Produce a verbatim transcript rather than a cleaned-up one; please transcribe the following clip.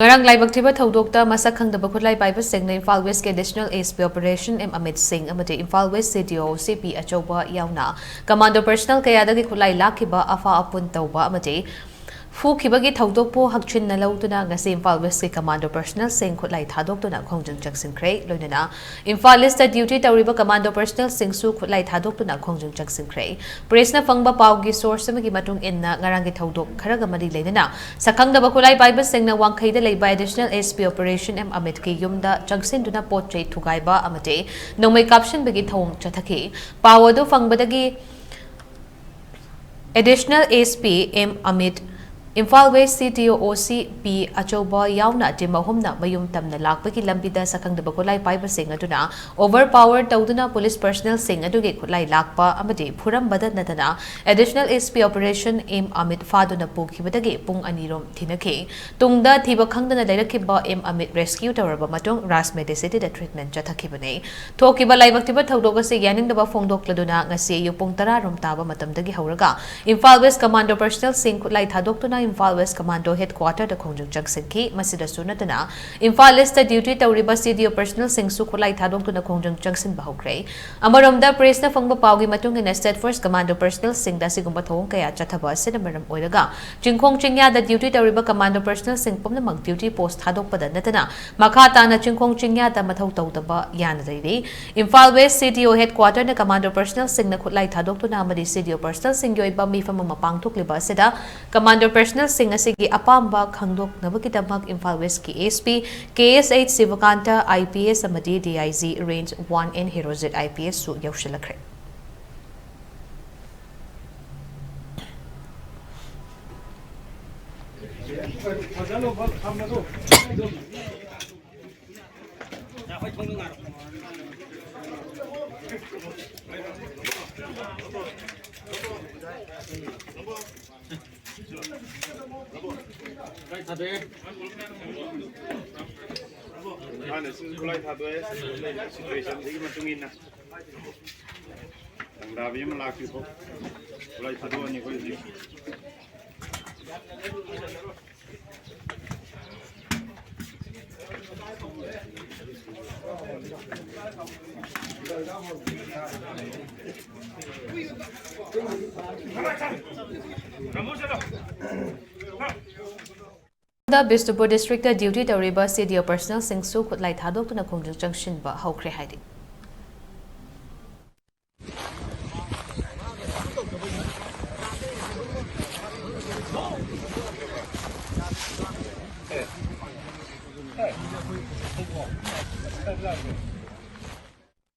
ꯉꯔꯥꯡ ꯂꯥꯏꯕꯛ ꯊꯤꯕ ꯊꯧꯗꯣꯛꯇ ꯃꯁꯛ ꯈꯪꯗꯕ ꯈꯨꯠꯂꯥꯏ ꯄꯥꯏꯕꯁꯤꯡꯅ ꯏꯝꯐꯥꯜ ꯋꯦꯁꯀꯤ additional S P operation M Amit ꯁꯤꯡ ꯑꯃꯗꯤ ꯏꯝꯐꯥꯜ ꯋꯦꯁ ꯁꯤ ꯗꯤ ꯑꯣ ꯁꯤ ꯄꯤ ꯑꯆꯧꯕ ꯌꯥꯎꯅ ꯀꯃꯥꯟꯗꯣ ꯄꯔꯁꯅꯦꯜ ꯀꯌꯥꯗꯒꯤ ꯈꯨꯠꯂꯥꯏ ꯂꯥꯛꯈꯤꯕ ꯑꯐꯥ ꯑꯄꯨꯟ ꯇꯧꯕ ꯑꯃꯗꯤ ꯐꯨꯈꯤꯕꯒꯤ ꯊꯧꯗꯣꯛꯄꯨ ꯍꯛꯆꯤꯟꯅ ꯂꯧꯗꯨꯅ ꯉꯁꯤ ꯏꯝꯐꯥꯜ ꯋꯦꯁꯀꯤ ꯀꯃꯥꯟꯗꯣ ꯄꯔꯁꯅꯦꯜꯁꯤꯡ ꯈꯨꯠꯂꯥꯏ ꯊꯥꯗꯣꯛꯇꯨꯅ ꯈꯣꯡꯖꯪ ꯆꯪꯁꯤꯟꯈ꯭ꯔꯦ꯫ ꯂꯣꯏꯅꯅ ꯏꯝꯐꯥꯜ ꯏꯁꯇ ꯗ꯭ꯌꯨꯇꯤ ꯇꯧꯔꯤꯕ ꯀꯃꯥꯟꯗꯣ ꯄꯔꯁꯅꯦꯜꯁꯤꯡꯁꯨ ꯈꯨꯠꯂꯥꯏ ꯊꯥꯗꯣꯛꯇꯨꯅ ꯈꯣꯡꯖꯪ ꯆꯪꯁꯤꯟꯈ꯭ꯔꯦ꯫ ꯄ꯭ꯔꯦꯁꯅ ꯐꯪꯕ ꯄꯥꯎꯒꯤ ꯁꯣꯔꯁ ꯑꯃꯒꯤ ꯃꯇꯨꯡ ꯏꯟꯅ ꯉꯔꯥꯡꯒꯤ ꯊꯧꯗꯣꯛ ꯈꯔꯒ ꯃꯔꯤ ꯂꯩꯅꯅ ꯁꯛꯈꯪꯗꯕ ꯈꯨꯠꯂꯥꯏ ꯄꯥꯏꯕꯁꯤꯡꯅ ꯋꯥꯡꯈꯩꯗ ꯂꯩꯕ additional S P operation M ꯑꯃꯤꯠꯀꯤ ꯌꯨꯝꯗ ꯆꯪꯁꯤꯟꯗꯨꯅ ꯄꯣꯠ ꯆꯩ ꯊꯨꯒꯥꯏꯕ ꯑꯃꯗꯤ ꯅꯣꯡꯃꯩ ꯀꯥꯞꯁꯤꯟꯕꯒꯤ ꯊꯧꯑꯣꯡ ꯆꯠꯊꯈꯤ꯫ ꯄꯥꯎ ꯑꯗꯨ ꯐꯪꯕꯗꯒꯤ additional S P M Amit, Imphal west C T O O ꯁꯤ ꯄꯤ ꯑꯆꯧꯕ ꯌꯥꯎꯅ ꯇꯤꯝ ꯑꯍꯨꯝꯅ ꯃꯌꯨꯝ ꯇꯝꯅ ꯂꯥꯛꯄꯒꯤ ꯂꯝꯕꯤꯗ ꯁꯛꯈꯪꯗꯕ ꯈꯨꯠꯂꯥꯏ ꯄꯥꯏꯕꯁꯤꯡ ꯑꯗꯨꯅ ꯑꯣꯚꯔ ꯄꯥꯋꯔ ꯇꯧꯗꯨꯅ ꯄꯨꯂꯤꯁ ꯄꯔꯁꯅꯦꯜꯁꯤꯡ ꯑꯗꯨꯒꯤ ꯈꯨꯠꯂꯥꯏ ꯂꯥꯛꯄ ꯑꯃꯗꯤ ꯐꯨꯔꯝꯕꯗ ꯅꯠꯇꯅ additional S P operation M Amit ꯐꯥꯗꯨꯅ ꯄꯨꯈꯤꯕꯗꯒꯤ ꯄꯨꯡ ꯑꯅꯤꯔꯣꯝ ꯊꯤꯅꯈꯤ꯫ ꯇꯨꯡꯗ ꯊꯤꯕ ꯈꯪꯗꯅ ꯂꯩꯔꯛꯈꯤꯕ ꯑꯦꯝ ꯑꯃꯤꯠ ꯔꯦꯁꯀ꯭ꯌꯨ ꯇꯧꯔꯕ ꯃꯇꯨꯡ ꯔꯥꯖ ꯃꯦꯗꯤꯁꯤꯇꯤꯗ ꯇ꯭ꯔꯤꯠꯃꯦꯟ ꯆꯠꯊꯈꯤꯕꯅꯤ꯫ ꯊꯣꯛꯈꯤꯕ ꯂꯥꯏꯕꯛ ꯊꯤꯕ ꯊꯧꯗꯣꯛ ꯑꯁꯤ ꯌꯥꯅꯤꯡꯗꯕ ꯐꯣꯡꯗꯣꯛꯂꯗꯨꯅ ꯉꯁꯤ ꯑꯌꯨꯛ ꯄꯨꯡ ꯇꯔꯥ ꯔꯣꯝ ꯇꯥꯕ ꯃꯇꯝꯗꯒꯤ ꯍꯧꯔꯒ ꯏꯝꯐꯥꯜ ꯋꯦꯁ ꯀꯃꯥꯟꯗꯣ ꯄꯔꯁꯅꯦꯜꯁꯤꯡ ꯈꯨꯠꯂꯥꯏ ꯊꯥꯗꯣꯛꯇꯨꯅ ꯏꯝꯐꯥꯜ ꯋꯦꯁ ꯀꯃꯥꯟꯗꯣ ꯍꯦꯗꯀ꯭ꯋꯥꯇꯔꯗ ꯈꯣꯡꯖꯪ ꯆꯪꯁꯤꯟꯈꯤ꯫ ꯃꯁꯤꯗꯁꯨ ꯅꯠꯇꯅ ꯏꯝꯐꯥꯜ ꯏꯁꯇ ꯗ꯭ꯌꯨꯇꯤ ꯇꯧꯔꯤꯕ ꯁꯤ ꯗꯤ ꯑꯣ ꯄꯔꯁꯅꯦꯜꯁꯤꯡꯁꯨ ꯈꯨꯠꯂꯥꯏ ꯊꯥꯗꯣꯛꯇꯨꯅ ꯈꯣꯡꯖꯪ ꯆꯪꯁꯤꯟꯕ ꯍꯧꯈ꯭ꯔꯦ꯫ ꯑꯃꯔꯣꯝꯗ ꯄ꯭ꯔꯦꯁꯅ ꯐꯪꯕ ꯄꯥꯎꯒꯤ ꯃꯇꯨꯡ ꯏꯟꯅ ꯁ꯭ꯇꯦꯠ ꯐꯣꯔꯁ ꯀꯃꯥꯟꯗꯣ ꯄꯔꯁꯅꯦꯜꯁꯤꯡꯗ ꯑꯁꯤꯒꯨꯝꯕ ꯊꯧꯑꯣꯡ ꯀꯌꯥ ꯆꯠꯊꯕ ꯑꯁꯤꯅ ꯃꯔꯝ ꯑꯣꯏꯔꯒ ꯆꯤꯡꯈꯣꯡ ꯆꯤꯡꯌꯥꯗ ꯗ꯭ꯌꯨꯇꯤ ꯇꯧꯔꯤꯕ ꯀꯃꯥꯟꯗꯣ ꯄꯔꯁꯅꯦꯜꯁꯤꯡ ꯄꯨꯝꯅꯃꯛ ꯗ꯭ꯌꯨꯇꯤ ꯄꯣꯁ ꯊꯥꯗꯣꯛꯄꯗ ꯅꯠꯇꯅ ꯃꯈꯥ ꯇꯥꯅ ꯆꯤꯡꯈꯣꯡ ꯆꯤꯡꯌꯥꯗ ꯃꯊꯧ ꯇꯧꯗꯕ ꯌꯥꯅ ꯂꯩꯔꯤ꯫ ꯏꯝꯐꯥꯜ ꯋꯦꯁ ꯁꯤ ꯗꯤ ꯑꯣ ꯍꯦꯗꯀ꯭ꯋꯥꯇꯔꯅ ꯀꯃꯥꯟꯗꯣ ꯄꯔꯁꯅꯦꯜꯁꯤꯡꯅ ꯈꯨꯠꯂꯥꯏ ꯊꯥꯗꯣꯛꯇꯨꯅ ꯑꯃꯗꯤ ꯁꯤ ꯗꯤ ꯑꯣ ꯄꯔꯁꯅꯦꯜꯁꯤꯡꯒꯤ ꯑꯣꯏꯕ ꯃꯤꯐꯝ ꯑꯃ ꯄꯥꯡꯊꯣꯛꯂꯤꯕ ꯑꯁꯤꯗ ꯀꯃꯥꯟꯗꯣ ꯄꯔꯁꯅꯦꯜꯁꯤꯡ ꯑꯁꯤꯒꯤ ꯑꯄꯥꯝꯕ ꯈꯪꯗꯣꯛꯅꯕꯒꯤꯗꯃꯛ ꯏꯝꯐꯥꯜ ꯋꯦꯁꯀꯤ ꯑꯦꯁ ꯄꯤ ꯀꯦ ꯑꯦꯁ ꯑꯩꯆ ꯁꯤꯕꯀꯥꯟꯇ ꯑꯥꯏ ꯄꯤ ꯑꯦꯁ ꯑꯃꯗꯤ D I G range one N Herojit I P ꯑꯦꯁꯁꯨ ꯌꯧꯁꯤꯜꯂꯛꯈ꯭ꯔꯦ꯫ ꯃꯥꯅ ꯁꯤꯁꯨ ꯈꯨꯠꯂꯥꯏ ꯊꯥꯗꯣꯛꯑꯦ꯫ ꯂꯩꯔꯤꯕ ꯁꯤꯆꯨꯋꯦꯁꯟꯁꯤꯒꯤ ꯃꯇꯨꯡ ꯏꯟꯅ ꯂꯪꯗꯥꯕꯤ ꯑꯃ ꯂꯥꯛꯇ꯭ꯔꯤꯐꯥꯎ ꯈꯨꯠꯂꯥꯏ ꯊꯥꯗꯣꯛꯑꯅꯤ ꯑꯩꯈꯣꯏ ꯍꯧꯖꯤꯛ꯫ ꯕꯤꯁꯅꯨꯄꯨꯔ ꯗꯤꯁꯇ꯭ꯔꯤꯛꯇ ꯗ꯭ꯌꯨꯇꯤ ꯇꯧꯔꯤꯕ ꯁꯤ ꯗꯤ ꯑꯣ ꯄꯔꯁꯅꯦꯜꯁꯤꯡꯁꯨ ꯈꯨꯠꯂꯥꯏ ꯊꯥꯗꯣꯛꯇꯨꯅ ꯈꯣꯡꯖꯪ ꯆꯪꯁꯤꯟꯕ ꯍꯧꯈ꯭ꯔꯦ ꯍꯥꯏꯔꯤ꯫